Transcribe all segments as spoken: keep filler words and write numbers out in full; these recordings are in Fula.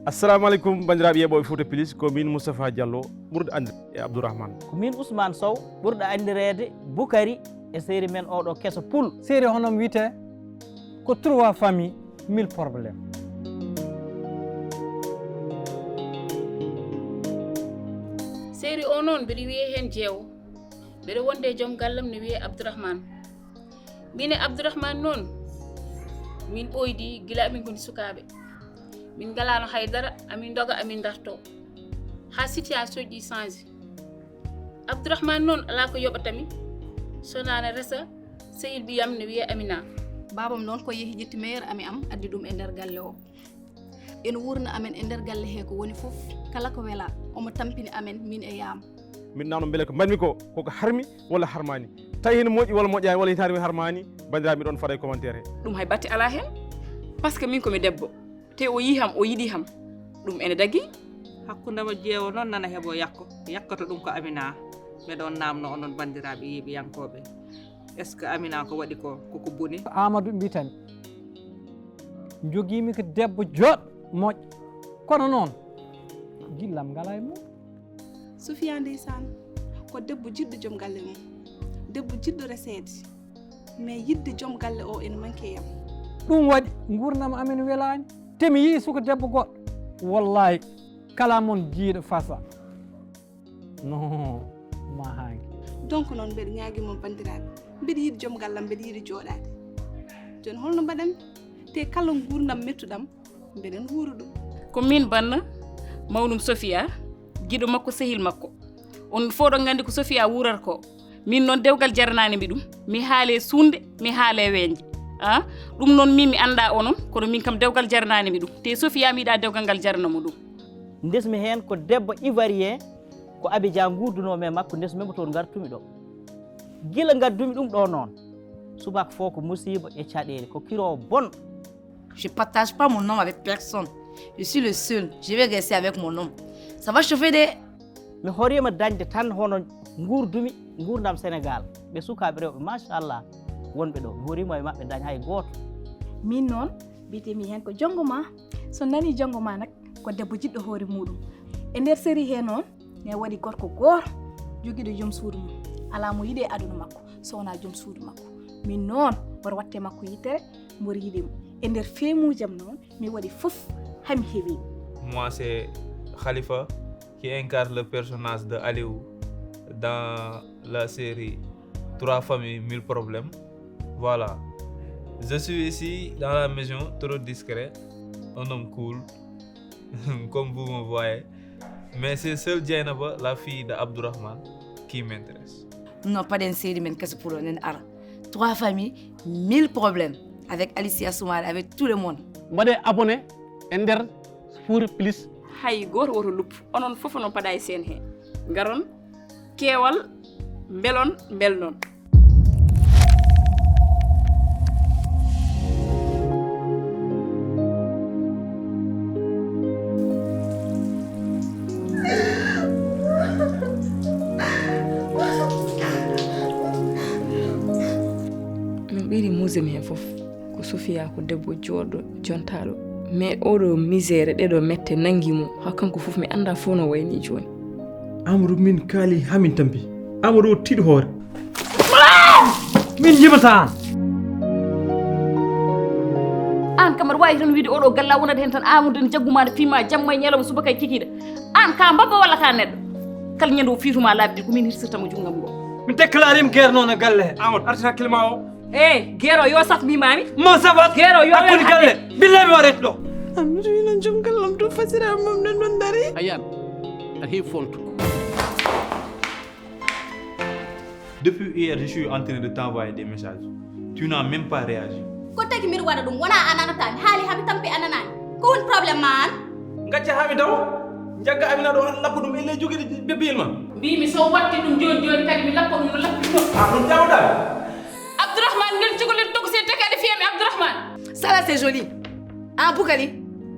Assalamu aleykum, banndiraaɓe yeeɓooɓe Fouta Plus, ko min Moustapha Diallo, ɓurɗo anndirede e Abdourahmane. Ko min Ousmane Sow, ɓurɗo anndireede Boukary, e série men oɗo Keso Pul. Série hono wiyetee ko Trois familles, mille problèmes. Série o noon mbiɗo wiyee heen jeewo. Mbeɗa wonde e joom gallam ne wiyee Abdourahmane. Min e Abdourahmane noon, min ɓooydi gila amin ngoni sukaaɓe. Min ngalaano hay dara, amin ndoga, amin ndarto. Haa situation ji change. Abdourahmane noon alaa ko yoɓata mi, so wonaa ne resa sehil ɓiyam ne wiyee Amina. Baabam noon ko yehi ƴetti meilleur ami am, addi ɗum e nder galle o. Ene wuurna amen e nder galle he ko woni fof, kala ko wela, omo tampini amen min e yaam. Min nano mbele ko mbaɗmi ko, koko harmi walla harmani. Tawi hene moƴƴi walla moƴƴani walla hitaani mi harmani, banndiraaɓe mi ɗon fada e commentaire he. Ɗum hay batte alaa heen, parce que min ko mi debbo, te o yii ham, o yiɗi ham, ɗum ene dagi. Hakkundema jeewo noon nana heɓo yakko, yakkoto ɗum ko Amina. Mbeɗon namno onon banndiraaɓe yeeɓiyankooɓe, est ce que Amina ko waɗi ko, koko boni? Amadou mbitami, jogiimi ko debbo jooɗ moƴƴo, kono noon gillam ngala e mum. Sofia ndeysaan ko debbo jiɗɗo joom galle mum, debbo jiɗɗo reseede, mais yiɗde joom galle o ene manque e yam. Ɗum waɗi nguurndam amen welaani, te mi yii suka debbo goɗɗo, wallahi kala mon jiiɗo fasa. Non, ma haanki. Donc noon mbeɗa ñaagii mon banndiraaɓe, mbeɗa yiɗi joom gallam, mbeɗa yiɗi jooɗaade. Jooni holno mbaɗanmi? Te kala nguurndam mettuɗam, mbeɗen nguura ɗum. Ko min banna mawnum Sofia, giɗo makko, sehil makko. On fof ɗon nganndi ko Sofia wuurata ko. Min noon dewgal jaranaani mi ɗum. Mi haale suunde, mi haale weeñde. A ɗum noon min mi annda onon, kono min kam dewgal jaranaani mi ɗum. Te Sofia mi yiɗa dewgal ngal jarana mo ɗum. Ndesmi heen ko debbo ivoirien, ko Abidjan nguurdunoomi e makko, ndesmi mo toon ngartumi ɗo. Gila ngaddumi ɗum ɗo noon, subaka fof ko musiba e caɗeele, ko kiroowo bonɗo. Je partage pas mon homme avec personne. Je suis le seul. Je vais rester avec mon homme. Ça va chauffer des. Mi horiima dañde tan hono nguurdumi, nguurndam Senegaal. Ɓe sukaaɓe rewɓe machallah wonɓe ɗo, mi horiima e maɓɓe dañ hay gooto. Min noon, mbiyetee-mi heen ko jonngo ma. So nanii jonngo ma nak, ko debbo jiɗɗo hoore muuɗum. E nder série hee noon, ne waɗi gorko gooto jogiiɗo joom suudu mum. Alaa mo yiɗi e aduna makko so wonaa joom suudu makko. Min noon, woto watte makko yittere, mboɗo yiɗi mo. E nder feemuujam noon, mi waɗi fof hami heɓi. Moi c'est Khalifa qui incarne le personnage de Aliou dans la série Trois familles, mille problèmes. Voilà. Je suis ici dans la maison trop discret, un homme cool, comme vous me voyez. Mais c'est seule Dieynaba, la fille de Abdourahmane, qui m'intéresse. Non, pas dans série men kese pour on ara. Trois familles, mille problèmes avec Alicia Soumaré, avec tout le monde. Mbaɗe abonné e nder Fouta Plus. Hay gooto woto luppu. Onon fof onon paɗa e seen he. Ngaron keewal mbelon mbelnon. Min ɓeydi muusde mi heen fof. Ko Sofia ko debbo jooɗɗo, jontaaɗo. Mais oɗo misère, ɗeɗo mette nanngi mo, haa kanko fof mi annda fof no wayni jooni. Amadou min kaali haa min tampi. Amadou o tiiɗi hoore. Min yimata aan. Aan kam aɗa waawi tan wiide oɗo galla wonat heen tan Amadou ene jagguma ne fiima jamma e ñalawma subaka e kikiiɗe. Aan ka mbabba walla ka neɗɗo? Kala ñande o fiituma laabi ɗiɗi ko min hirsirta mo junngam ngo. Mi déclaré mo guerre noon e galle he. Amadou artir hakkille ma o. Eey, geero yo saf mi maami. Mo safat. Geero yo hakkunde galle. Billahi mi waret ɗo. Amiri noon joom gallam to fasira mum nen ɗon dari. Ayan, a heewi fonto. Depuis hier, je suis en train de t'envoyer des messages. Tu n'as même pas réagi. Ko tagi mbiɗa waɗa ɗum wona a nanata mi haali hami tampi a nanani. Ko woni problème ma an? Gacca hami daw. Jagga Amina ɗo lappo ɗum elle jogiiɗo bebiyel ma. Mbimi so watti ɗum joni joni kadi mi lappo ɗum no lappi ɗum. A ɗum jawɗa. Abdourahmane ngel cukalel tokosel taki aɗa fiyami Abdourahmane. Sala c'est joli. An Boukary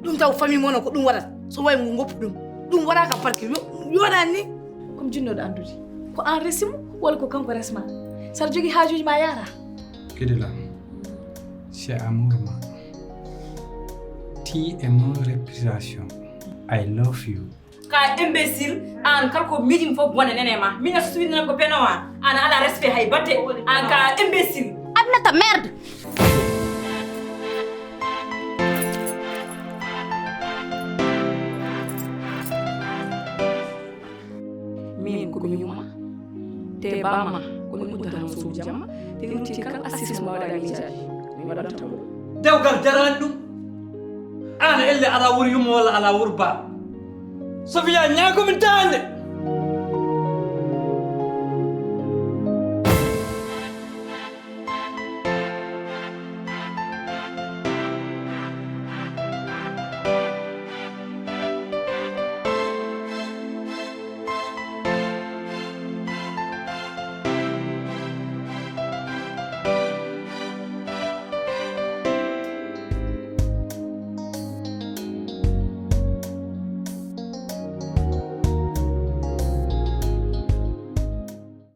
ɗum taw famille mono ko ɗum waɗata so wawi mo goppu ɗum. Ɗum waɗaka parque yoɗani ni. Comme jinnoɗo andude ko an resimo walla ko kanko resma. Saɗa jogui haajuji ma yara. Kidila, c'est amour ma. Ti et mon réputation. I love you. Ka imbécile, an kala ko miɗin fof bone nene ma. Min a suwinana ko peno an. An ala respect hay batte. An ka imbécile. Aminata, merde. Min ko mi yumma, te bama ko mi udda han suudu jamma, te lutti kala assises mo waɗa miijaaji, mi waɗanta mo. Dewgal jarani ɗum. An elle ala wor yumma walla ala wor ba. Sofiya, ñaago mi daande.